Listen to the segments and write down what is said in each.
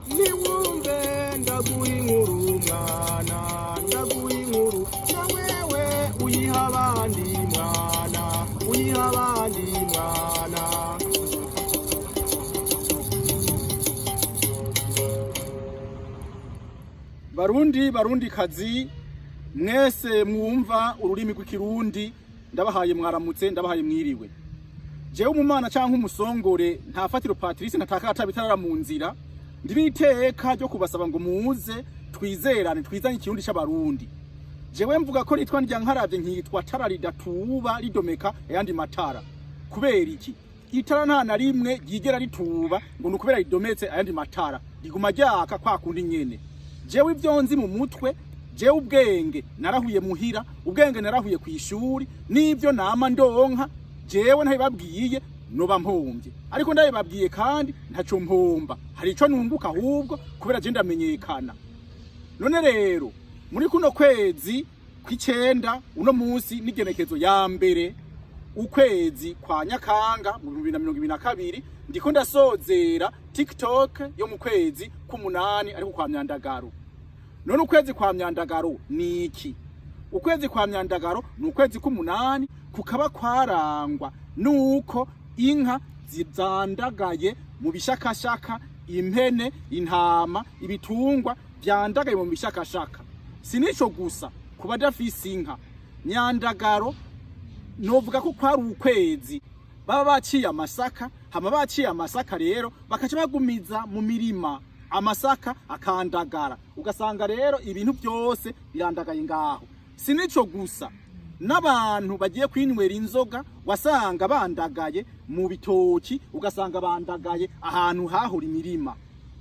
Niwumve ndaguha inkuru mwana, ndaguha inkuru na wewe uyiha abandi mwana, uyiha abandi mwana. Barundi, Barundi kazi, mwese mwumva ururimi rw'Ikirundi, ndabahaye mwaramutse, ndabahaye mwiriwe. Jewe umumana canke umusongore nta fatiro Patrice ntataka atabitarara mu nzira, ndi n'iteka ryo kubasaba ngo muze twizerane, twizanye Ikirundi c'Abarundi. Jewe mvuga ko nitwa ndya nkaravye, nkitwa tara ridatuba ridomeka ayandi matara. Kubera iki? Itara nta na rimwe ryigera rituba ngo ni ukubera ridometse ayandi matara, riguma ryaka kwa kundi nyene. Jewe ivyo nzi mu mutwe, jewe ubwenge narahuye muhira, ubwenge narahuye kw'ishuri, n'ivyo nama ndonka jewe ntabibabwiye noba mpombye, ariko ndabibabwiye kandi ntaco mpomba, hari ico nunguka ahubwo kubera je ndamenyekana. None rero muri kuno kwezi kw'icenda, uno munsi n'igenekezo ya mbere ukwezi kwa Nyakanga mu 2022, ndiko ndasozera TikTok yo mu kwezi k'umunani, ariko kwa Myandagaro. None ukwezi kwa Myandagaro ni iki? Ukwezi kwa Myandagaro ni ukwezi k'umunani, kukaba kwarangwa nuko inka zandagaye mu bishakashaka, impene, intama, ibitungwa vyandagaye mu bishakashaka. Si nico gusa, ku badafise inka, Myandagaro novuga ko kwari ukwezi baba baciye amasaka. Hama baciye amasaka rero bakaca bagumiza mu mirima, amasaka akandagara, ugasanga rero ibintu byose birandagaye ngaho. Si nico gusa, n'abantu bagiye kwinywera inzoga wasanga bandagaye mu bitoki, ugasanga bandagaye ahantu hahora imirima.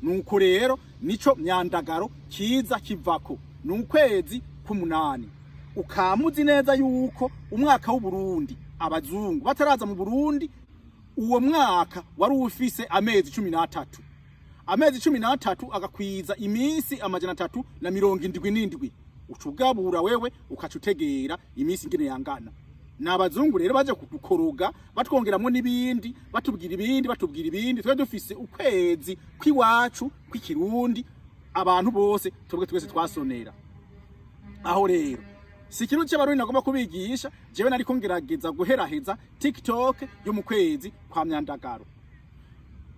Nuko rero nico Myandagaro kiza kivako, ni ukwezi k'umunani. Ukamuzi neza yuko umwaka w'Uburundi, abazungu bataraza mu Burundi, uwo mwaka wari ufise amezi 13, amezi 13 agakwiza iminsi 377. Ucugabura wewe ukaca utegera iminsi ingene yangana. Ni abazungu rero baje kudukoroga, batwongeramwo n'ibindi, batubwira ibindi, batubwira ibindi. Twe dufise ukwezi kw'iwacu kw'Ikirundi, abantu bose twebwe twese twasonera aho. Rero si ikintu cy'Abarundi nagomba kubigisha, jewe nariko ngerageza guheraheza TikTok yo mu kwezi kwa Myandagaro.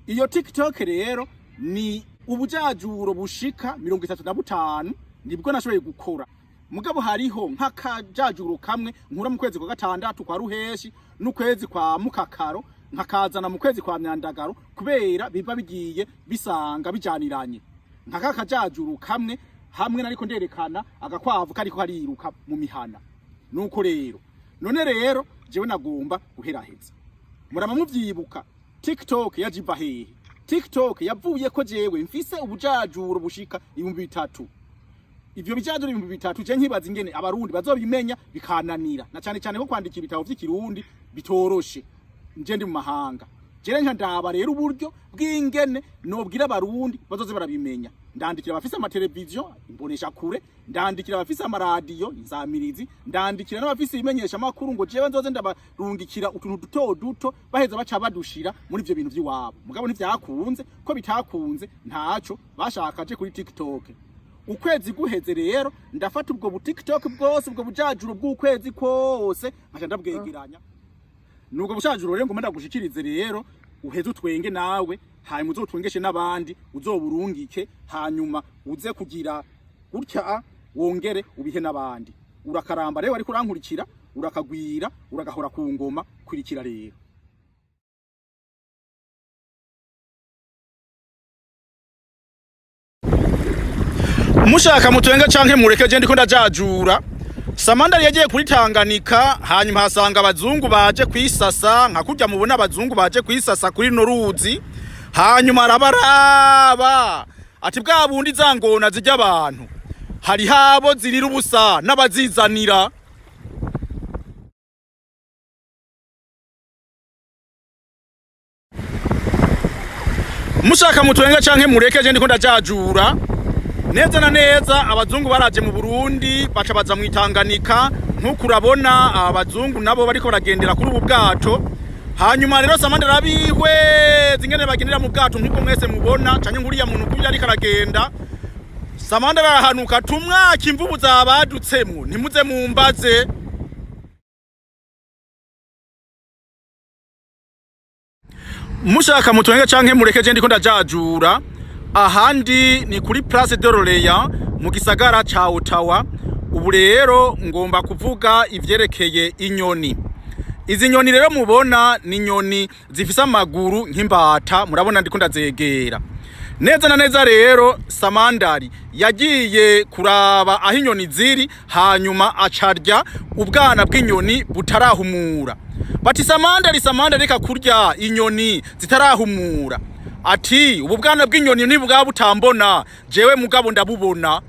Iyo TikTok rero ni ubujajuro bushika 35, nibwo nashoboye gukora. Mugabo hariho nk'akajajuro kamwe nkura mu kwezi kwa gatandatu kwa Ruheshi n'ukwezi kwa Mukakaro, nkakazana mu kwezi kwa Myandagaro kubera biba bigiye bisanga bijaniranye. Nk'aka kajajuro kamwe hamwe nariko nderekana agakwavu kariko kariruka mu mihana. Nuko rero none rero jewe nagomba guheraheza. Murama muvyibuka TikTok yaje iva hehe? TikTok yavuye ko jewe mfise ubujajuro bushika 3000. Ivyo bijajuro 3000, je nkibaza ingene Abarundi bazobimenya, bikananira, na cane cane ko kwandika ibitabo vy'Ikirundi bitoroshe, nje ndi mu mahanga. Jere nka ndaba rero uburyo bw'ingene nobwira Abarundi bazoze barabimenya. Ndandikira abafise amateleviziyo, imbonesha kure, ndandikira abafise amaradiyo, inzamirizi, ndandikira n'abafise ibimenyesha makuru ngo jewe nzoze ndabarungikira utuntu duto duto, baheza baca badushira muri ivyo bintu vy'iwabo. Mugabo ntivyakunze. Ko bitakunze, ntaco bashakaje kuri TikTok. Ukwezi guheze rero ndafata ubwo bu TikTok bwose, ubwo bujajuro bw'ukwezi kose, nkaca ndabwegeranya. Nubwo bushajuro rero ngomba ndagushikirize rero, uheze utwenge nawe, hanyuma uzotwengeshe n'abandi, uzoburungike, hanyuma uze kugira gutya wongere ubihe n'abandi. Urakaramba rero, ariko urankurikira, urakagwira, uragahora ku ngoma. Kurikira rero. Mushaka mutwenga canke mureke, je ndiko ndajajura. Samandari yagiye kuri Tanganyika, hanyuma hasanga abazungu baje kwisasa, nka kurya mubona abazungu baje kwisasa kuri no ruzi. Hanyuma arabaraba ati: "Bwa bundi za ngona zijya abantu, hari habo zirira ubusa n'abazizanira." Mushaka mutwenga canke mureke, je ndiko ndajajura. Neza na neza abazungu baraje mu Burundi, baca baza mu Itanganika, nk'uko urabona abazungu nabo bariko baragendera kuri ubu bwato. Hanyuma rero Samandari arabihweza ingene bagendera mu bwato, nk'uko mwese mubona, canke nguriya muntu kurya ariko aragenda. Samandari arahanuka tumwaka imvubu zabadutsemwo, ntimuze mumbaze. Mushaka mutwenge canke mureke, je ndiko ndajajura. Ahandi ni kuri Place de l'Orléans mu gisagara ca Ottawa. Ubu rero ngomba kuvuga ivyerekeye inyoni. Izi nyoni rero mubona ni inyoni zifise amaguru nk'imbata, murabona ndiko ndazegera neza na neza. Rero Samandari yagiye kuraba aho inyoni ziri, hanyuma acarya ubwana bw'inyoni butarahumura. Bati: "Samandari, Samandari, reka kurya inyoni zitarahumura." Ati: "Ubu bwana bw'inyoni ntibwaba butambona jewe, mugabo ndabubona."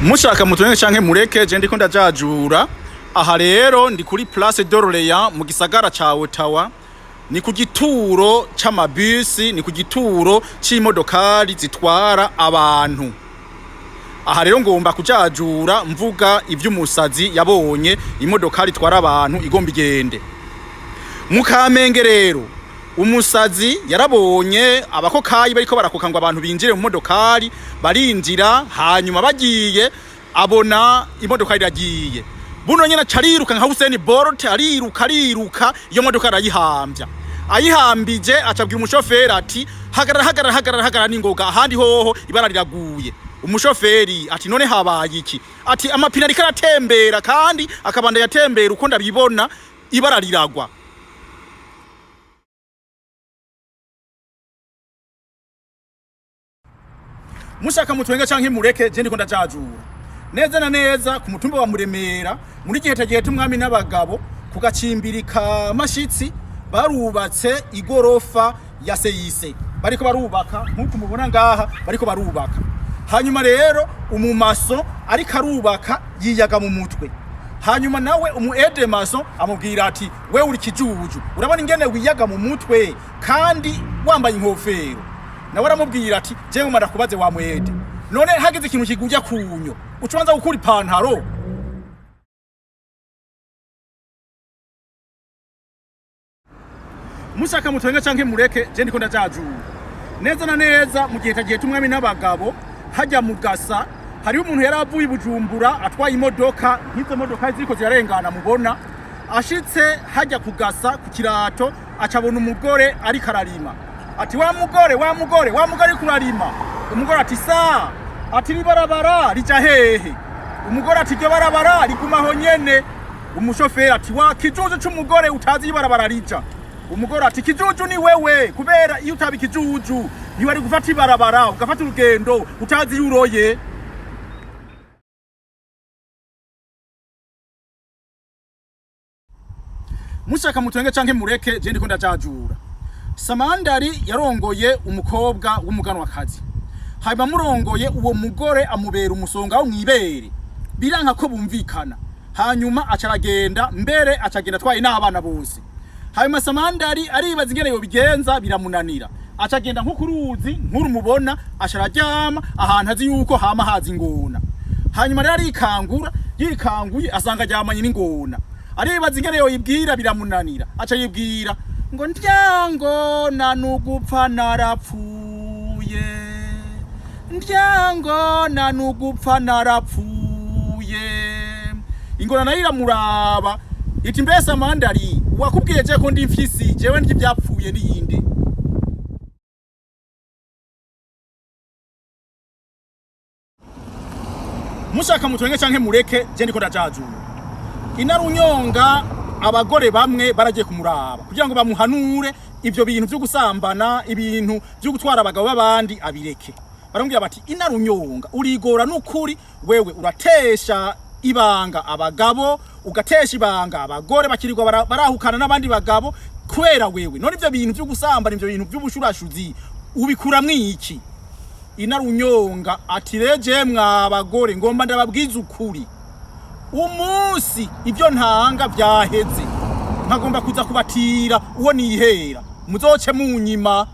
Mushaka mutwenge canke mureke, je ndiko ndajajura. Aha rero ndi kuri Place d'Orléans mu gisagara ca Ottawa, ni ku gituro c'amabisi, ni ku gituro c'imodokari zitwara abantu. Aha rero ngomba kujajura mvuga ivy'umusazi yabonye imodokari itwara abantu igomba igende mu Kamenge. Rero umusazi yarabonye abakokayi bariko barakoka ngo abantu binjire mu modokari, barinjira, hanyuma bagiye abona imodokari iragiye. Buno nyene aca ariruka nka Usain Bolt, ariruka, ariruka, iyo modoka arayihambya. Ayihambije acabwira umushoferi ati: "Hagarara, hagarara, hagarara, hagarara ningoga, ahandi hoho ibara riraguye." Umushoferi ati: "None habaye iki?" Ati: "Amapine ariko aratembera, kandi akabanda yatembera uko ndabibona, ibara riragwa." Mushaka mutwenge canke mureke, je ndiko ndajajura. Neza na neza ku mutumba wa Muremera, muri gihe tagihe tumwami n'abagabo ku gacimbiri ka Mashitsi, barubatse igorofa ya seyise, bariko barubaka nk'uko mubona ngaha bariko barubaka. Hanyuma rero umumaso ariko arubaka yiyaga mu mutwe. Hanyuma nawe umu aide-maçon amubwira ati: "We uri kijuju, urabona ingene wiyaga mu mutwe kandi wambaye inkofero?" Nawe aramubwira ati: "Jewe mara kubaze wa mwede, none hagize ikintu kigujya kunyo ucubanza gukura ipantaro?" Mushaka mutwenge canke mureke, je ndiko ndajajura. Neza na neza mu gihe tagiye tumwami n'abagabo, hajya mu Gasa, hariho umuntu yari avuye i Bujumbura atwaye imodoka nk'izo modoka ziriko zirarengana mubona. Ashitse hajya ku Gasa ku kirato, acabona umugore ariko ararima. Ati: "Wa mugore, wa mugore, wa mugore, ariko urarima?" Umugore ati: "Sa." Ati: "Ribarabara rija hehe?" Umugore ati: "Iryo barabara rigumaho nyene." Umushoferi ati: "Wa kijuju c'umugore, utazi ibarabara rija?" Umugore ati: "Kijuju ni wewe, kubera iyo utaba ikijuju ntiwari gufata ibarabara ugafata urugendo utazi iyo uroye." Mushaka mutwenge canke mureke, je ndiko ndajajura. Samandari yarongoye umukobwa w'umuganwakazi. Hanyuma murongoye, uwo mugore amubera umusonga wo mwibere, biranka ko bumvikana. Hanyuma aca aragenda, mbere acagenda atwaye n'abana bose. Hanyuma Samandari aribaza ingene yobigenza, biramunanira. Acagenda nko kuruzi nkuru mubona, aca araryama ahantu azi yuko hama haza ingona. Hanyuma rero arikangura, yikanguye asanga aryamanye n'ingona. Aribaza ingene yoyibwira, biramunanira. Aca yibwira ngo: "Ndyangona nugupfa narapfuye, ndyangona nugupfa narapfuye." Ingona nayo iramuraba iti: "Mbese Amandari, wakubwiye je ko ndi mfyisi, jewe ndya ivyapfuye niyinde?" Mushaka mutwenge canke mureke, je ndiko ndajajura. Inarunyonga, abagore bamwe baragiye kumuraba kugira ngo bamuhanure ivyo bintu vyo gusambana, ibintu vyo gutwara abagabo b'abandi abireke. Baramubwira bati: "Inarunyonga, urigora n'ukuri, wewe uratesha ibanga abagabo, ugatesha ibanga abagore, bakirirwa barahukana n'abandi bagabo kubera wewe. None ivyo bintu vyo gusambana, ivyo bintu vy'ubushurashuzi, ubikuramwo iki?" Inarunyonga ati: "Reje mwa bagore, ngomba ndababwiza ukuri, umunsi ibyo ntanga vyaheze nkagomba kuza kubatira uwo nihera, muzoce munyima."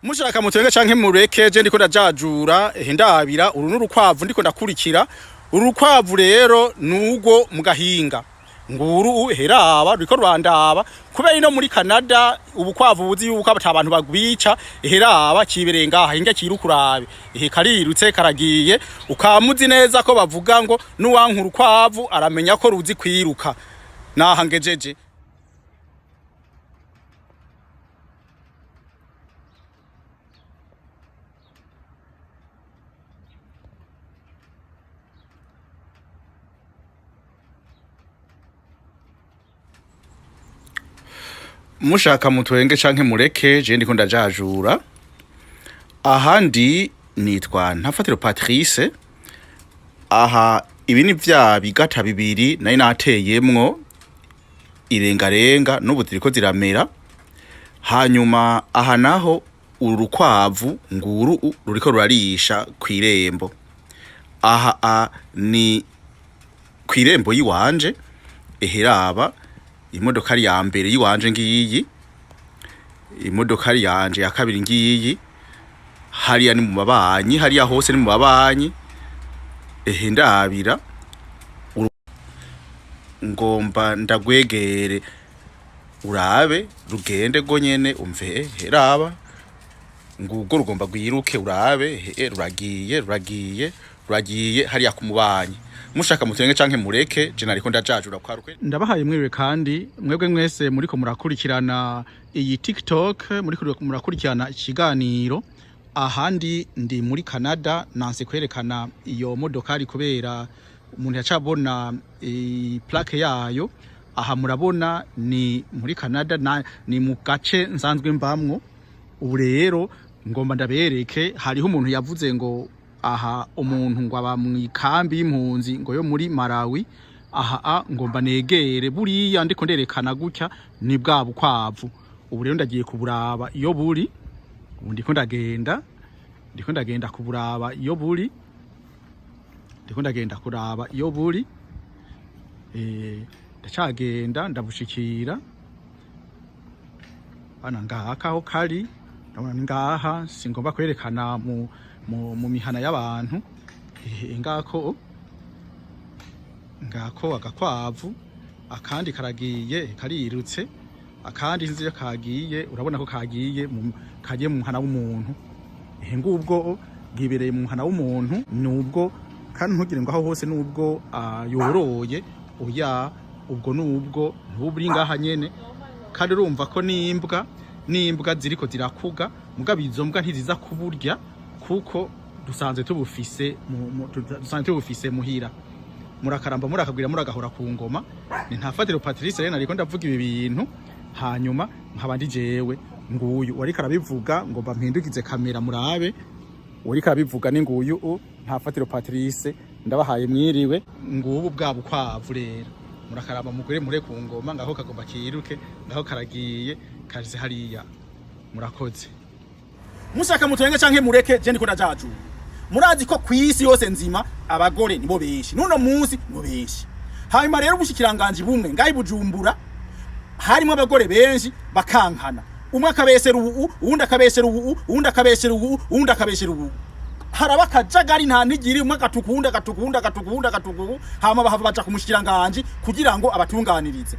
Mushaka mutwenge canke mureke, je ndiko ndajajura. Ehe, ndabira uru n'urukwavu ndiko ndakurikira. Uru rukwavu rero nugwo mu gahinga nguru. Heraba ruriko rurandaba kubera ino muri Canada ubukwavu buzi yuko ata bantu bagwica. Heraba kibereye ngaha, hinga kirukurabe. Ehe, karirutse karagiye. Ukamuzi neza ko bavuga ngo nuwanka urukwavu aramenya ko ruzi kwiruka. Naha ngejeje. Mushaka mutwenge canke mureke, je ndiko ndajajura. Ahandi nitwa Ntafatiro Patrice. Aha ibi ni vya bigata bibiri nari nateyemwo irengarenga, n'ubu ziriko ziramera. Hanyuma aha naho uru rukwavu nguru ruriko rurarisha kw'irembo. Aha ni kw'irembo yiwanje. Eheraba imodokari ya mbere yiwanje ngiyi, imodokari yanje ya kabiri ngiyi. Hariya ni mu babanyi, hariya hose ni mu babanyi. Ehe, ndabira ngomba ndagwegere urabe rugende rwo nyene umve. Heraba ngubwo rugomba rwiruke urabe. Ehe, ruragiye, ruragiye, ruragiye hariya ku mubanyi. Mushaka mutenge canke mureke, je nariko ndajajura kwaruke. Ndabahaye mwiriwe kandi mwebwe mwese muriko murakurikirana iyi TikTok, muriko murakurikirana ikiganiro. Ahandi ndi muri Canada, nanse kwerekana iyo modokari kubera umuntu yacabona plaque yayo. Aha murabona ni muri Canada ni mu gace nsanzwe mbamwo. Ubu rero ngomba ndabereke, hariho umuntu yavuze ngo aha umuntu ngo aba mu ikambi y'impunzi ngo yo muri Malawi. Aha ngomba negere buriya ndiko nderekana gutya ni bwa bukwavu. Ubu rero ndagiye kuburaba iyo buri. Ubu ndiko ndagenda kuburaba iyo buri, ndiko ndagenda kuraba iyo buri. Ndacagenda ndabushikira bana ngaka aho kari, ndabona ni ngaha. Singomba kwerekana mu mihana y'abantu. Ngako ngako agakwavu, akandi karagiye, karirutse. Akandi sinzi iyo kagiye. Urabona ko kagiye mu muhana w'umuntu. Ehe, ngubwo bwibereye mu muhana w'umuntu. Nubwo kandi ntugire ngo aho hose nubwo yoroye, oya, ubwo nubwo ntuburi ngaha nyene. Kandi urumva ko n'imbwa ziriko zirakuga, mugabo izo mbwa ntiziza kuburya kuko dusanzwe tubufise muhira. Murakaramba, murakagwira, muragahora ku ngoma. Ni Ntafatiro Patrice rero nariko ndavuga ibi bintu, hanyuma nkaba ndi jewe nguyu wariko arabivuga. Ngomba mpindukize kamera murabe wariko arabivuga ni nguyu Ntafatiro Patrice. Ndabahaye mwiriwe. Ngubu bwa bukwavu rero, murakaramba mugure mure ku ngoma. Ngaho kagomba kiruke, ngaho karagiye, kaje hariya. Murakoze. Mushaka mutwenge canke mureke, je ndiko ndajajura. Murazi ko kw'isi yose nzima abagore nibo benshi, nuno munsi nibo benshi. Hanyuma rero ubushikiranganji bumwe ngahi Bujumbura harimo abagore benshi, bakankana, umwe akabesera ubu, uwundi akabesera ubu, uwundi akabesera ubu, uwundi akabesera ubu. Haraba akajagari, nta ntigiri. Umwe agatuka uwundi, agatuka uwundi, agatuka uwundi, agatuka uwu. Hama bahava baja ku mushikiranganji kugira ngo abatunganirize.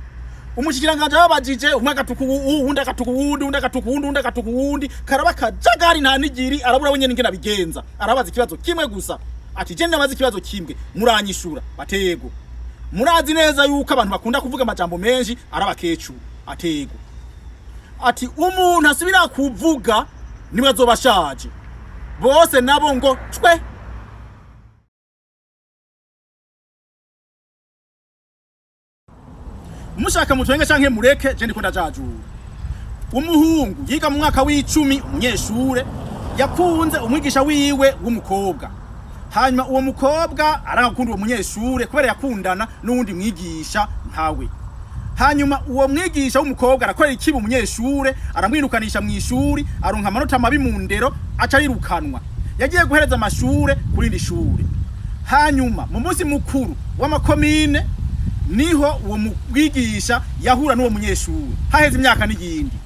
Umushikiranganji ababajije, umwe agatuka uwu, uwundi agatuka uwundi, uwundi agatuka uwundi, uwundi agatuka uwundi. Karaba akajagari, nta ntigiri. Arabura wenyene ingene abigenza. Arabaza ikibazo kimwe gusa, ati: "Je ndabaza ikibazo kimwe, muranyishura?" Batego. "Murazi neza yuko abantu bakunda kuvuga amajambo menshi ari abakecuru?" Atego. Ati: "Umuntu asubira kuvuga niwe azoba ashaje." Bose nabo ngo cwe. Mushaka mutwenge canke mureke, je ndiko ndajajura. Umuhungu yiga mu mwaka w'icumi, umunyeshure, yakunze umwigisha wiwe w'umukobwa. Hanyuma uwo mukobwa aragakunda uwo munyeshure kubera yakundana n'uwundi mwigisha nkawe. Hanyuma uwo mwigisha w'umukobwa arakorera ikibi umunyeshure, aramwirukanisha mu ishuri, aronka amanota mabi mu ndero, aca arirukanwa. Yagiye guhereza amashure kuri iri shure. Hanyuma mu munsi mukuru w'amakomine niho uwo mwigisha yahura n'uwo munyeshure, haheze imyaka n'iyindi.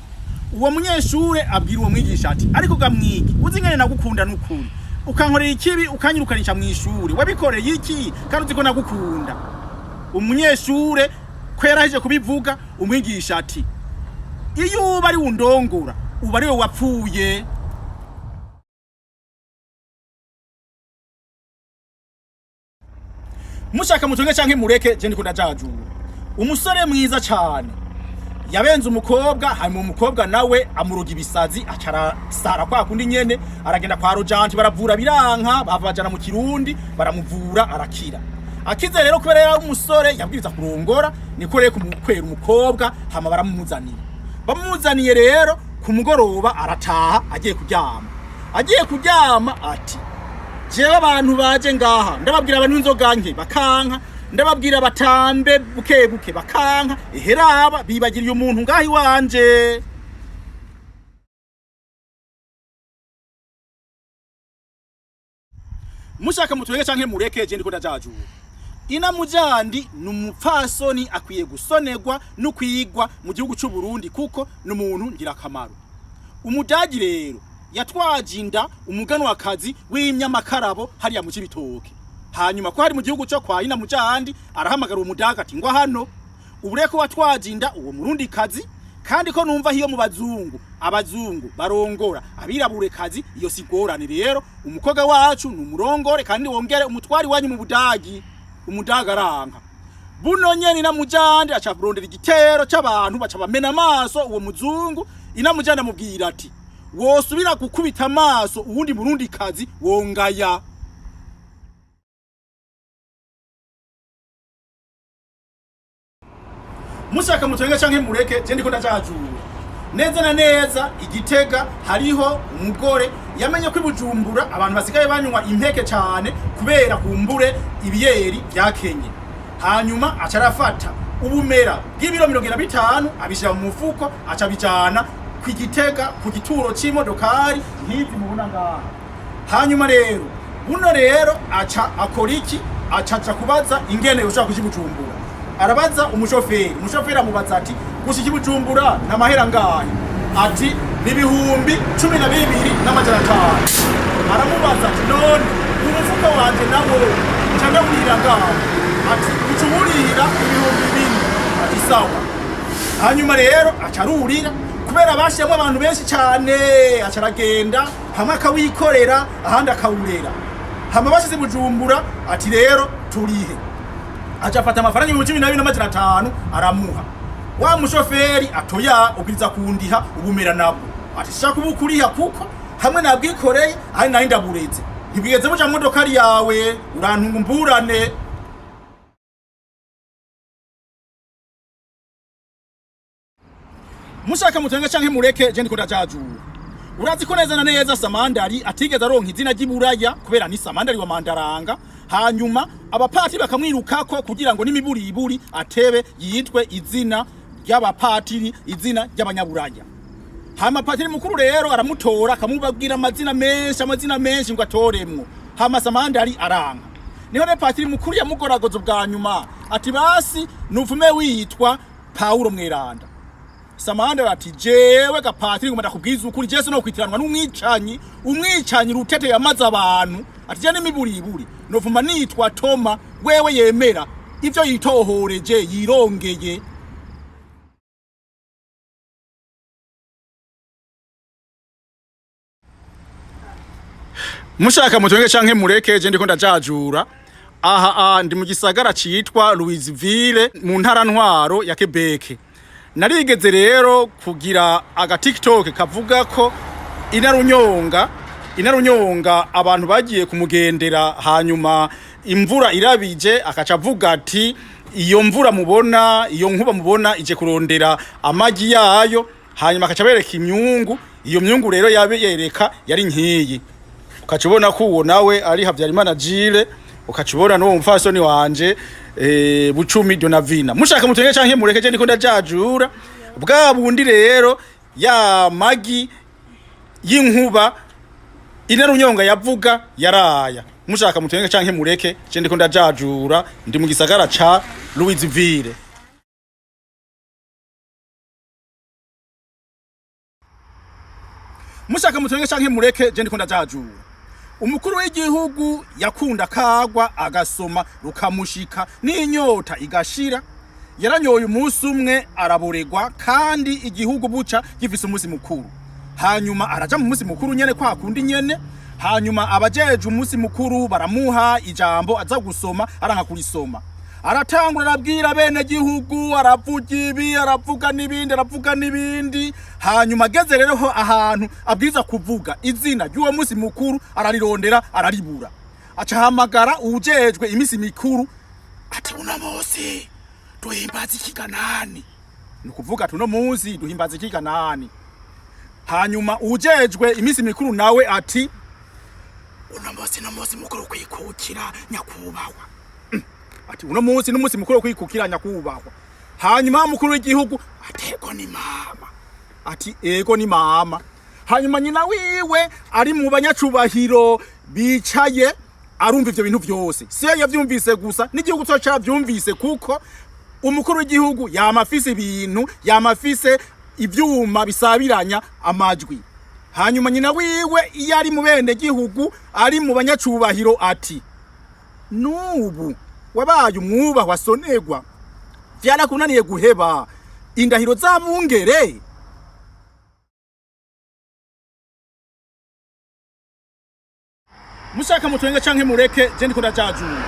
Uwo munyeshure abwira uwo mwigisha ati: "Ariko gamwigi, uzi ingene nagukunda n'ukuri, ukankorera ikibi, ukanyirukanisha mw'ishure, wabikoreye iki kandi uzi ko nagukunda?" Umunyeshure ko yaraheje kubivuga, umwigisha ati: "Iyo uba ari undongora, uba ari we wapfuye." Mushaka mutunge canke mureke, je ndiko ndajajura. Umusore mwiza cane yabenze umukobwa, hanyuma umukobwa nawe amuroga ibisazi, acarasara kwa kundi nyene. Aragenda kwa rojanti, baravura biranka, bavajana mu Kirundi, baramuvura arakira. Akize rero, kubera yari umusore yabwiriza kurongora, niko rero kumukwera umukobwa, hama baramumuzaniye. Bamuzaniye rero ku mugoroba, arataha agiye kuryama. Agiye kuryama ati: "Jewe abantu baje ngaha, ndababwira abantu inzoga nke bakanka, ndababwira batambe buke buke bakanka, eheraba bibagiriye umuntu ngaha iwanje." Mushaka mutwege canke mureke, je ndiko ndajajura. Ina Mujandi ni umupfasoni akwiye gusonerwa no kwigwa mu gihugu c'u Burundi, kuko ni umuntu ngirakamaro. Umudagi rero yatwaje inda umuganwakazi w'imyamakarabo hariya mu Cibitoke. Hanyuma ko hari mu gihugu co kwa Ina Mujandi, arahamagara uwo mudaga ati: "Ngwa hano, ubure ko watwaje inda uwo murundi kazi, kandi ko numva hiyo mu bazungu abazungu barongora abirabure kazi, iyo sigorane rero umukobwa wacu ni umurongore kandi wongere umutwari wanyu mu Budagi." Umudaga aranka. Buno nyene Ina Mujandi aca kurondera igitero c'abantu, baca bamena amaso uwo muzungu. Ina Mujandi amubwira ati: "Wosubira gukubita amaso uwundi murundi kazi, wongaya." Mushaka mutwenge canke mureke, je ndiko ndajajura. Neza na neza igitega hariho umugore yamenye ko ibujumbura abantu basigaye banywa impeke cane kubera kumbure ibiyeri byakenye. Hanyuma aca arafata ubumera bw'ibiro 75, abishira mu mufuko, aca abijana ku Gitega ku gituro c'imodokari nk'izi mubona ngaha. Hanyuma rero buno rero aca akora iki? Aca aja kubaza ingene yoshobora kuja i Bujumbura. Arabaza umushoferi, umushoferi amubaza ati: "Gushika i Bujumbura ni amahera ngahe?" Ati: "Ni 12,500." Aramubaza ati: "None umufuko wanje nawo nca ndawurira ngahe?" Ati: "Uca uwurira 4,000." Ati: "Sawa." Hanyuma rero aca arurira, kubera bashiyemo abantu benshi cane, aca aragenda hamwe akawikorera, ahandi akawurera. Hama bashize i Bujumbura, ati: "Rero turihe." Aca afata amafaranga 12,500 aramuha wa mushoferi. Atoya, ubwiriza kundiha ubumera nabwo. Ati: "Shaka ubukuriha, kuko hamwe nabwikoreye ahandi nari ndabureze, ntibwigeze buja mu modokari yawe, urantunga umburane." Mushaka mutenge canke mureke, je ndiko ndajajura. Urazi ko neza na neza Samandari atigeze aronka izina ry'iburaya kubera ni Samandari wa Mandaranga, hanyuma abapatiri bakamwirukako kugira ngo n'imiburiburi atebe yitwe izina ry'abapatiri, izina ry'abanyaburaya. Hama patiri mukuru rero aramutora, akamubabwira amazina menshi, amazina menshi ngo atoremwo. Hama Samandari aranka. Niho rero patiri mukuru yamugoragoza ubwa nyuma ati: "Basi nuvume witwa Paulo Mweranda." Samandari ati: "Jewe gapatiri, ngoma ndakubwiza ukuri, jewe no kwitiranwa n'umwicanyi, umwicanyi rutete yamaze abantu." Ati: "Je n'imiburiburi novuma nitwa Toma, wewe yemera ivyo yitohoreje yirongeye." Mushaka mutwenge canke mureke, je ndiko ndajajura. Aha ndi mu gisagara citwa Louisville mu ntara ntwaro ya Quebec. Narigeze rero kugira aga TikTok kavuga ko inarunyonga inarunyonga abantu bagiye kumugendera, hanyuma imvura irabije, akaca avuga ati: "Iyo mvura mubona, iyo nkuba mubona, ije kurondera amagi yayo." Hanyuma akaca bereka imyungu. Iyo myungu rero yabe yereka yari nkiyi, ukaca ubona ko uwo nawe ari Habyarimana Jile, ukaca ubona n'uwo mupfasoni wanje Bucumi Donavina. Mushaka mutenge canke mureke, je ndiko ndajajura. Bwa bundi rero ya magi y'inkuba inarunyonga yavuga yaraya. Mushaka mutenge canke mureke, je ndiko ndajajura. Ndi mu gisagara ca Louisville. Mushaka mutwenge canke mureke, je ndiko ndajajura. Umukuru w'igihugu yakunda kagwa agasoma rukamushika n'inyota igashira. Yaranyoye umunsi umwe araboregwa, kandi igihugu buca gifise umunsi mukuru. Hanyuma araja mu munsi mukuru nyene kwa kundi nyene. Hanyuma abajeje umunsi mukuru baramuha ijambo aza gusoma, aranka kurisoma. Aratangura arabwira bene gihugu, aravuga ibi, aravuga n'ibindi, aravuga n'ibindi. Hanyuma ageze rero ho ahantu abwiza kuvuga izina ry'uwo munsi mukuru, ararirondera araribura. Aca ahamagara uwujejwe iminsi mikuru ati: "Uno munsi duhimbaza ikiganani?" Ni ukuvuga ati: "Uno munsi duhimbaza ikiganani?" Hanyuma uwujejwe iminsi mikuru nawe ati: "Uno munsi no munsi mukuru kwikukira, nyakubahwa." Ati: "Uno munsi n'umunsi mukuru wo kwikukira, nyakubahwa." Hanyuma umukuru w'igihugu ati: "Ego ni mama." Ati: "Ego ni mama." Hanyuma nyina wiwe ari mu banyacubahiro bicaye, arumva ivyo bintu vyose. Siyo yavyumvise gusa, n'igihugu cose caravyumvise, kuko umukuru w'igihugu yama afise ibintu, yama afise ivyuma bisabiranya amajwi. Hanyuma nyina wiwe iyo ari mu bene gihugu, ari mu banyacubahiro, ati: "Nubu wabaye umwubahwa sonegwa, vyarakunaniye guheba indahiro z'abungere?" Mushaka mutwenge canke mureke, je ndiko ndajajura.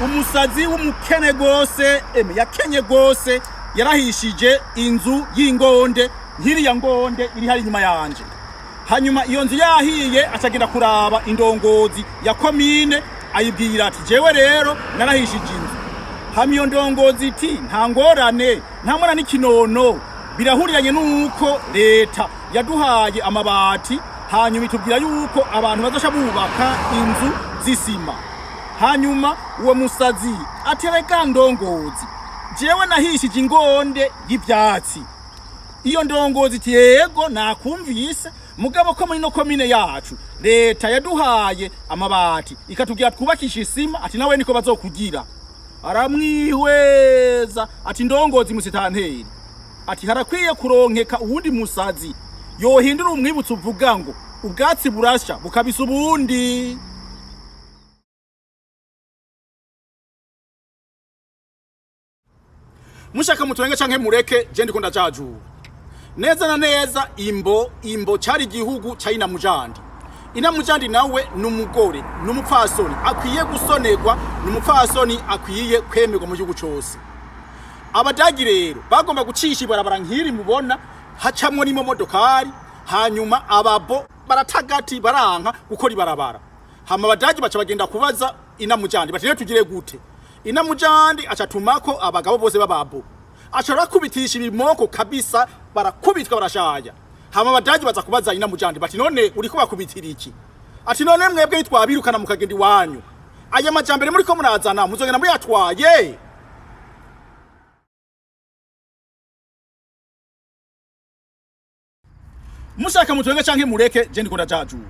Umusazi w'umukene gose, eme yakenye gose, yarahishije inzu y'ingonde nk'iriya ngonde iri hari inyuma yanje. Hanyuma iyo nzu yahiye, acagenda kuraba indongozi ya komine, ayibwira ati: "Jewe rero narahishije inzu." Hama iyo ndongozi iti: "Nta ngorane, nta mwana n'ikinono, birahuriranye n'uko leta yaduhaye amabati, hanyuma itubwira yuko abantu bazosha bubaka inzu z'isima." Hanyuma uwo musazi atereka: "Ndongozi, jewe nahishije ingonde y'ivyatsi." Iyo ndongozi iti: "Yego, nakumvise, mugabo ko muri no komine yacu leta yaduhaye amabati ikatubwira twubakisha isima." Ati: "Nawe niko bazokugira." Aramwihweza ati: "Ndongozi musitanteri," ati, "harakwiye kuronkeka uwundi musazi yohindura umwibutso uvuga ngo ubwatsi burasha bukabisa ubundi." Mushaka mutwenge canke mureke, je ndiko ndajajura. Neza na neza imbo cari igihugu ca Inamujandi. Inamujandi nawe ni umugore, ni umupfasoni akwiye gusonerwa, ni umupfasoni akwiye kwemerwa mu gihugu cose. Abadagi rero bagomba gucisha ibarabara nk'iri mubona hacamwo n'imodokari. Hanyuma ababo baratagati, baranka gukora ibarabara. Hama abadagi baca bagenda kubaza Inamujandi bati: "Rero tugire gute?" Inamujandi acatumako abagabo bose b'ababo, aca arakubitisha ibimoko kabisa, barakubitwa barashaya. Hama abadagi baza kubaza Inamujandi bati: "None uriko bakubitira iki?" Ati: "None mwebwe twabirukana mukagenda iwanyu, aya majambere muriko murazana muzogenda muyatwaye." Mushaka mutwenge canke mureke, je ndiko ndajajura.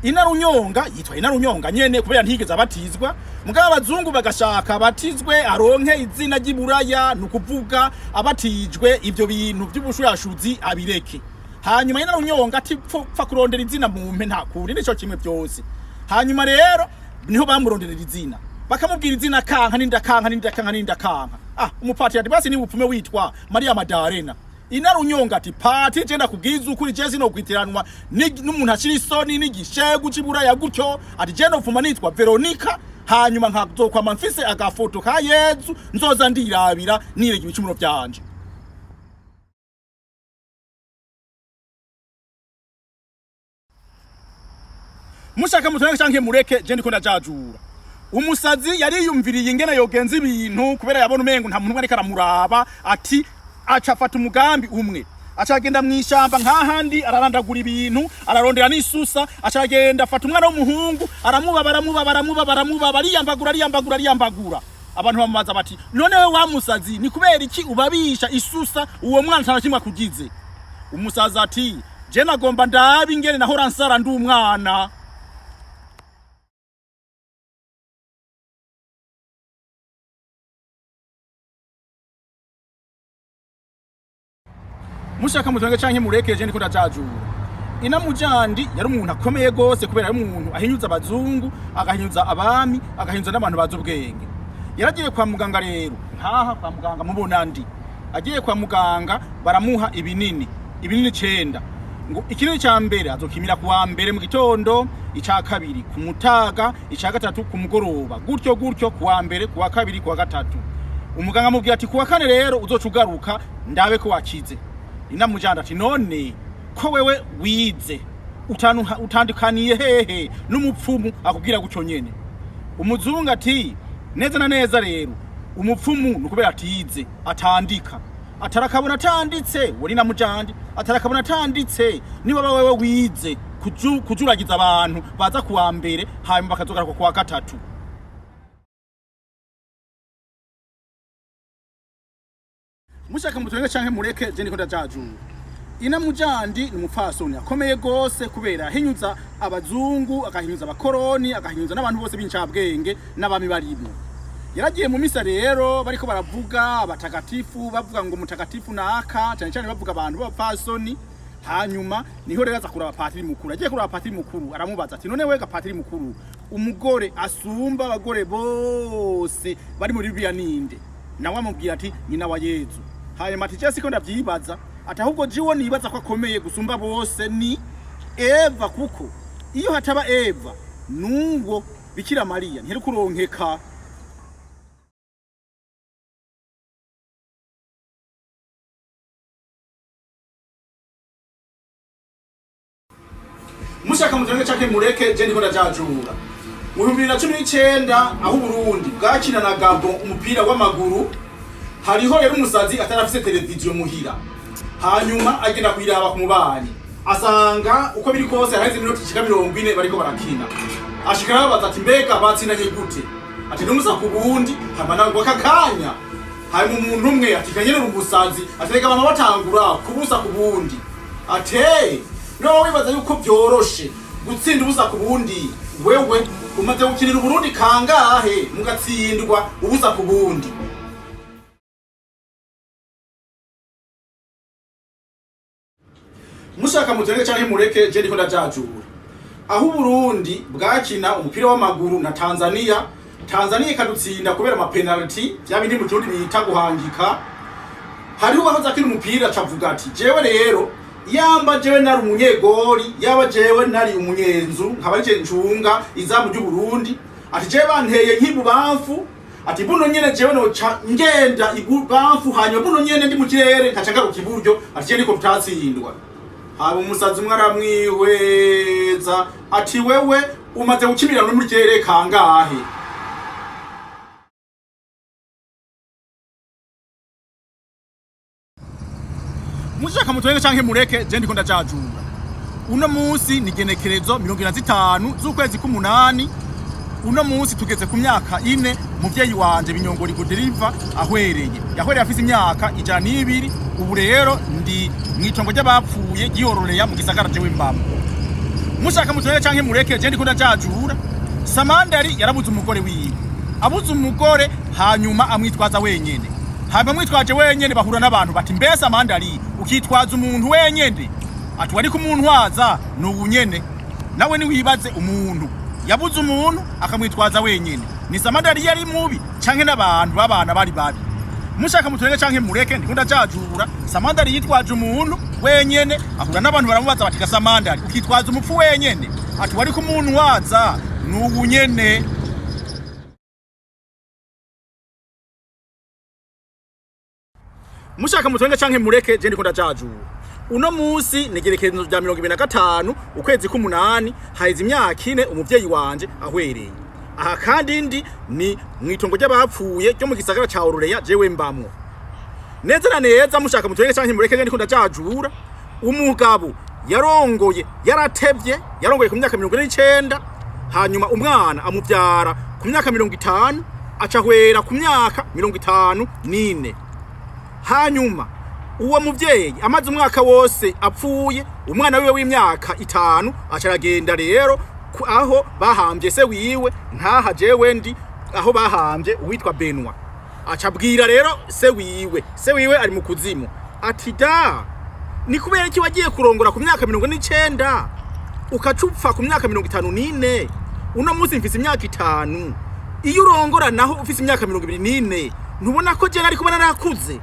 Inarunyonga yitwa Inarunyonga nyene kubera ntigeze abatizwa, mugabo abazungu bagashaka abatizwe aronke izina ry'iburaya, ni ukuvuga abatijwe ivyo bintu vy'ubushurashuzi abireke. Hanyuma Inarunyonga ati: "Pfa kurondera izina mumpe, nta kundi nico kimwe byose." Hanyuma rero niho bamuronderera izina, bakamubwira izina kanka n'inda kanka n'inda kanka n'inda kanka. Ah, umupatiri ati: "Basi niba upfume witwa Maria Madarena." Inarunyonga ati: "Pati, je ndakubwiza ukuri, je sinokwitiranwa n'umuntu ashira isoni n'igishegu c'iburaya gutyo." Ati: "Je nopfuma nitwa Veronica, hanyuma nkazokwama mfise agafoto ka Yezu nzoza ndirabira nirega ibicumuro vyanje." Mushaka mutwenge canke mureke, je ndiko ndajajura. Umusazi yariyumviriye ingene yogenza ibintu, kubera yabona umengo nta muntu umwe ariko aramuraba. Ati aca afata umugambi umwe, aca agenda mw'ishamba nk'ahandi, ararandagura ibintu, ararondera n'isusa. Aca agenda afata umwana w'umuhungu, aramubaba, aramubaba, aramubaba, aramubaba, ariyambagura, ariyambagura, ariyambagura. Abantu bamubaza bati: "None we wa musazi, ni kubera iki ubabisha isusa uwo mwana nta na kimwe akugize?" Umusazi ati: "Je nagomba ndabe ingene nahora nsara ndi umwana." Mushaka mutwenge canke mureke, je ndiko ndajajura. Inamujandi yari umuntu akomeye gose, kubera yari umuntu ahinyuza abazungu, agahinyuza abami, agahinyuza n'abantu bazi ubwenge. Yaragiye kwa muganga rero, nkaha kwa muganga mubona ndi agiye kwa muganga, baramuha ibinini, ibinini 9. Ngo ikinini ca mbere azokimira kuwa mbere mu gitondo, ica kabiri ku mutaga, ica gatatu ku mugoroba, gutyo gutyo, kuwa mbere, kuwa kabiri, kuwa gatatu. Umuganga amubwira ati: "Kuwa kane rero uzoca ugaruka ndabe ko wakize." Inamujanda ati: "None ko wewe wize utandukaniye hehe n'umupfumu akubwira gutyo nyene?" Umuzungu ati: "Neza na neza rero umupfumu ni ukubera atize, atandika, atarakabona atanditse." Wari na mujandi atarakabona atanditse. Niba wewe wize kujuragiza abantu baza kuwa mbere hanyuma bakazogaruka kuwa gatatu. Mushaka mutwenge canke mureke, je ndiko ndajajura. Inamujandi ni umupfasoni akomeye gose, kubera ahinyuza abazungu, agahinyuza abakoroni, agahinyuza n'abantu bose b'incabwenge n'abami barimwo. Yaragiye mu misa rero, bariko baravuga abatagatifu, bavuga ngo mutagatifu naka, cyane cyane bavuga abantu b'abapfasoni. Hanyuma niho rero aza kuraba patiri mukuru. Agiye kuraba patiri mukuru, aramubaza ati: "None wega patiri mukuru, umugore asumba abagore bose bari muri Bibiliya ninde?" Nawe amubwira ati: "Nyina wa Yezu." Hanyuma ati: "Je siko ndavyibaza," ati: "ahubwo jiwe nibaza ko akomeye gusumba bose ni Eva, kuko iyo hataba Eva n'uwo Bikira Mariya ntiyari kuronkeka." Mushaka mutenge canke mureke, je ndiko ndajajura. Mu 2019, aho Uburundi bwakina na Gabon umupira w'amaguru, hariho rero umusazi atarafise televiziyo muhira. Hanyuma agenda kuyiraba ku mubanyi, asanga uko biri kose haraheze iminota ishika 40 bariko barakina. Ashika arababaza ati: "Mbega batsinanye gute?" Ati: "N'umusa ku bundi." Hama nawe aka kanya hanyuma umuntu umwe ati: "Kanyerera umusazi," ati: "Reka bama batangura kubusa ku bundi." Ate no wibaza yuko byoroshe gutsinda ubusa ku bundi? Wewe umaze gukinira Uburundi kangahe mugatsindwa ubusa ku bundi? Mushaka mutenge canke mureke, je ndiko ndajajura. Aho Uburundi bwakina umupira w'amaguru na Tanzania, Tanzania ikadutsinda kubera ama penalty, vya bindi mu Kirundi bita guhangika, hariho uwahoze akina umupira acavuga ati: "Jewe rero yamba jewe nari umunyegori, yaba jewe nari umunyenzu nkaba arije ncunga izamu ry'Uburundi," ati, "jewe banteye nk'ibubamfu," ati, "buno nyene jewe noca ngenda ibubamfu, hanyuma buno nyene ndi mu kirere nkaca ngaruka iburyo," ati, "jewe niko tutatsindwa." Haba umusazi umwe aramwihweza ati: "Wewe umaze gukimirana no muri kirere kangahe?" Mushaka mutwenge canke mureke, je ndiko ndajajura. Uno munsi ni genekerezo 45 z'ukwezi k'umunani. Uno munsi tugeze ku myaka 4 muvyeyi wanje Binyongori Goderiva ahwereye. Yahwereye afise imyaka 102. Ubu rero ndi mw'itongo ry'abapfuye ryihororeya mu gisagara jewe mbamwo. Mushaka mutwenge canke mureke, je ndiko ndajajura. Samandari yarabuze umugore wiwe. Abuze umugore, hanyuma amwitwaza wenyene. Hanyuma amwitwaje wenyene, bahura n'abantu bati: "Mbese Samandari, ukitwaza umuntu wenyene?" Ati: "Wari kumuntwaza ni ubu nyene." Nawe niwibaze, umuntu yabuze umuntu akamwitwaza wenyene, ni Samandari yari mubi canke n'abantu b'abana bari babi? Mushaka mutwenge canke mureke, ndiko ndajajura. Samandari yitwaje umuntu wenyene, ahura n'abantu baramubaza bati: "Gasamandari, ukitwaza umupfu wenyene?" Ati: "Wari kumuntwaza ni ubu nyene." Mushaka mutwenge canke mureke, je ndiko ndajajura. Uno munsi ni igerekezo rya 25 ukwezi k'umunani, haheze imyaka 4 umuvyeyi wanje ahwereye. Aha kandi ndi ni mw'itongo ry'abapfuye ryo mu gisagara ca Ororeya jewe mbamwo. Neza na neza, mushaka mutwenge canke mureke, je ndiko ndajajura. Umugabo yarongoye yaratevye, yarongoye ku myaka 49, hanyuma umwana amuvyara ku myaka 50, aca ahwera ku myaka 54. Hanyuma uwo muvyeyi amaze umwaka wose apfuye, umwana wiwe w'imyaka 5 aca aragenda rero aho bahambye se wiwe. Nkaha jewe ndi aho bahambye uwitwa Benwa. Aca abwira rero se wiwe, se wiwe ari mu kuzimu, ati: "Da Ni kubera iki wagiye kurongora ku myaka 49, ukacupfa ku myaka 54? Uno munsi mfise imyaka 5. Iyo urongora naho ufise imyaka 24, ntubona ko je nari kuba narakuze?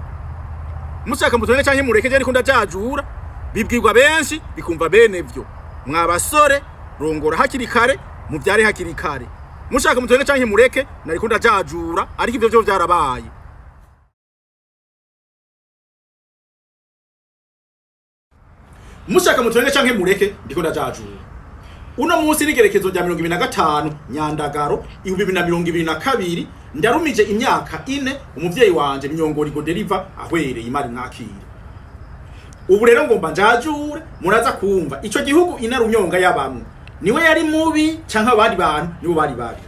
Mushaka mutwenge canke mureke, je ariko ndajajura. Bibwirwa benshi, bikumva bene vyo. Mwa basore, rongora hakiri kare, muvyare hakiri kare. Mushaka mutwenge canke mureke, nariko ndajajura, ariko ivyo vyo vyarabaye. Mushaka mutwenge canke mureke, ndiko ndajajura. Uno munsi n'igerekezo rya 25 Nyandagaro 2022, ndarumije imyaka 4 umuvyeyi wanje Myongori Goderiva ahwereye. Imari mwakira. Ubu rero ngomba njajure, muraza kumva ico gihugu inarunyonga yabamwe niwe yari mubi canke abandi bantu nibo bari babi.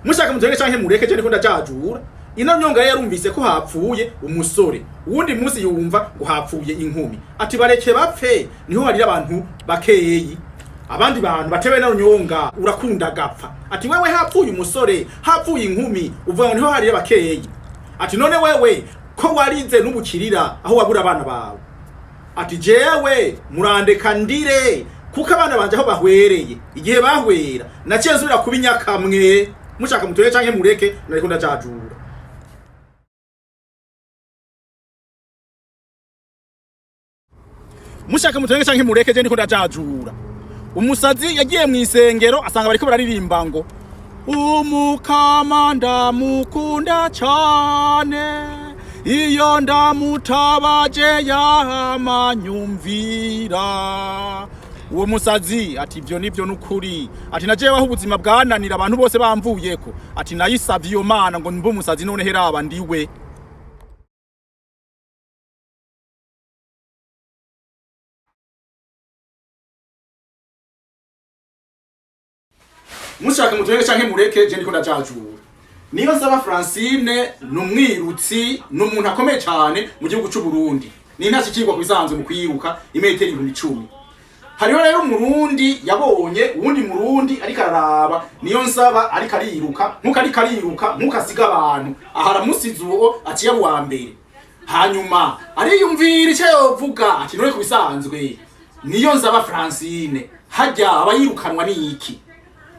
Mushaka mutwenge canke mureke, je ndiko ndajajura. Inarunyonga yarumvise ko hapfuye umusore, uwundi munsi yumva ngo hapfuye inkumi, ati bareke bapfe, niho harira abantu bakeyi. Abandi bantu batewe na runyonga urakunda gapfa. Ati wewe, hapfuye umusore, hapfuye inkumi, uvuga ngo niho harira bakeyi. Ati none wewe ko warize n'ubukirira aho wabura abana bawe? Ati jewe murandeka ndire, kuko abana banje aho bahwereye, igihe bahwera naciye nsubira kuba inyakamwe. Mushaka mutoye canke mureke, nariko ndajajura. Mushaka mutenge canke mureke, je ndiko ndajajura. Umusazi yagiye mu isengero, asanga bariko bararirimba ngo umukama ndamukunda cane, iyo ndamutabaje yamanyumvira. Uwo musazi ati ivyo nivyo nukuri. Ati najewe aho ubuzima bwananira, abantu bose bamvuyeko, ati nayisavye iyo Mana ngo mbe umusazi, none heraba ndiwe. Mushaka mutwenge canke mureke, je ndiko ndajajura. Niyo nsaba Francine ni umwirutsi, ni umuntu akomeye cyane mu gihugu c'u Burundi, ni intashikirwa ku bisanzwe mu kwiruka imetero 10,000. Hariho rero umurundi yabonye uwundi murundi ariko araraba niyo nsaba ariko ariruka, nkuko ariko ariruka, nkuko asiga abantu, aha aramusize, uwo aciye aba uwa mbere. Hanyuma ariyumvira icyo yovuga, ati none ku bisanzwe niyo nsaba Francine hajya aba yirukanwa n'iki?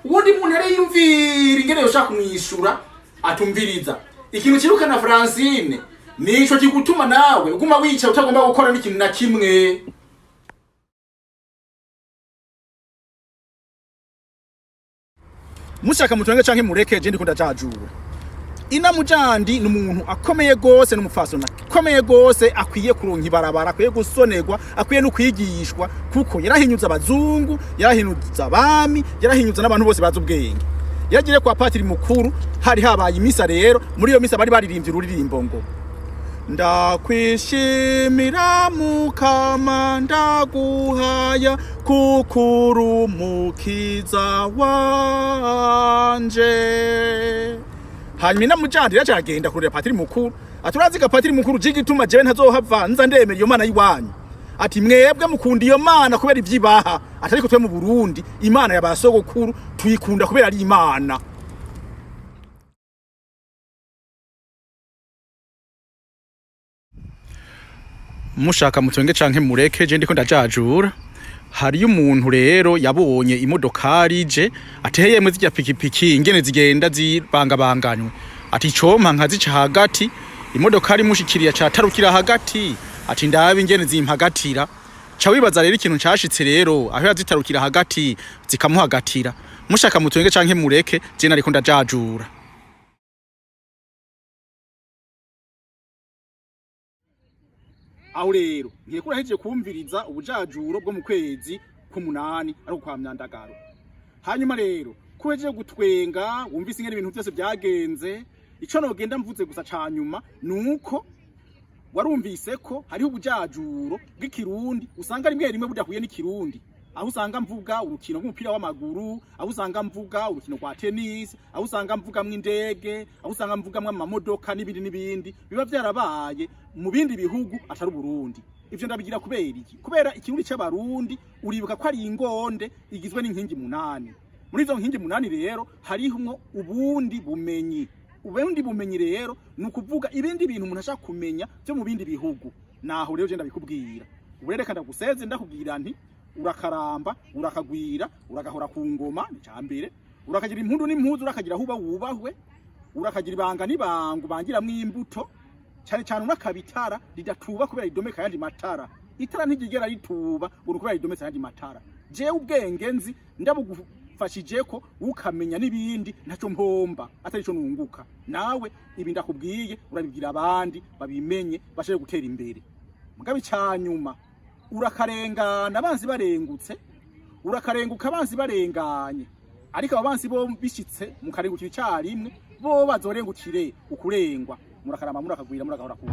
Uwundi muntu ariyumvira ingene yoshaka kumwishura, atumviriza, ikintu kirukana Francine nico kigutuma nawe uguma wicaye utagomba gukora n'ikintu na kimwe. Mushaka mutwenge canke mureke, je ndiko ndajajura. Ina mujandi ni umuntu akomeye gose, n'umupfasoni akomeye gose, akwiye kuronka ibarabara, akwiye gusonerwa, akwiye no kwigishwa, kuko yarahinyuza abazungu, yarahinyuza abami, yarahinyuza n'abantu bose bazi ubwenge. Yagiriye kwa patiri mukuru, hari habaye imisa. Rero muri iyo misa bari baririmbye ururirimbo ngo ndakwishimira mukama, ndaguhaya kuko uri umukiza wanje. Hanyuma inamujandi yaje aragenda kurira patiri mukuru, ati uraziga patiri mukuru, jigituma jewe ntazohava nza ndemera iyo mana y'iwanyu. Ati mwebwe mukunda iyo mana kubera ivyibaha, ati ariko twe mu Burundi imana ya basogokuru tuyikunda kubera ari imana. Mushaka mutwenge canke mureke, je ndiko ndajajura. Hariyo umuntu rero yabonye imodokari ije, ati yemwe, zirya pikipiki ingene zigenda zibangabanganywe, ati icompa nkazica hagati. Imodokari imushikiriye catarukira hagati, ati ndabe ingene zimpagatira. Ca wibaza rero ikintu cashitse rero aho yazitarukira hagati zikamuhagatira. Mushaka mutwenge canke mureke, je nariko ndajajura. Aho rero nkeka urahejeje kumviriza ubujajuro bwo mu kwezi k'umunani, ariko kwa Myandagaro. Hanyuma rero ko uhejeje gutwenga, wumvise ingene ibintu byose byagenze, ico nogenda mvuze gusa ca nyuma nuko warumvise ko hariho ubujajuro bw'ikirundi usanga rimwe rimwe budahuye n'ikirundi, aho usanga mvuga urukino rw'umupira w'amaguru, aho usanga mvuga urukino rwa tennis, aho usanga mvugamwo indege, aho usanga mvugamwo amamodoka n'ibindi n'ibindi biba vyarabaye mu bindi bihugu atari Uburundi. Ivyo ndabigira kubera iki? Kubera ikirundi c'abarundi, uribuka ko ari ingonde igizwe n'inkingi 8. Muri izo nkingi 8 rero harimwo ubundi bumenyi. Ubundi bumenyi rero ni ukuvuga ibindi bintu umuntu ashaka kumenya byo mu bindi bihugu. Naho rero je ndabikubwira. Ubu rero reka ndaguseze, ndakubwira nti urakaramba, urakagwira, uragahora ku ngoma, ni mbere, urakagira impundu n'impuzu, urakagira aho uba wubahwe, urakagira ibanga n'ibango bangiramwo imbuto cyane cyane, urakabitara ridatuba kubera ridomeka ayandi matara. Itara ntigigera rituba ngo kubera ridometse ayandi matara. Jewe ubwenge nzi ndabugufashije ko ukamenya n'ibindi, ntacyo mpomba atari cyo nunguka. Nawe ibi ndakubwiye urabibwira abandi babimenye, bashobore gutera imbere. Mugabe icyanyuma, urakarengana abanzi barengutse, urakarenguka abanzi barenganye, ariko abo bansi bo bishitse mukarengukira icyarimwe, bo bazorengukire ukurengwa. Murakaramba, murakagwira, murakahora ku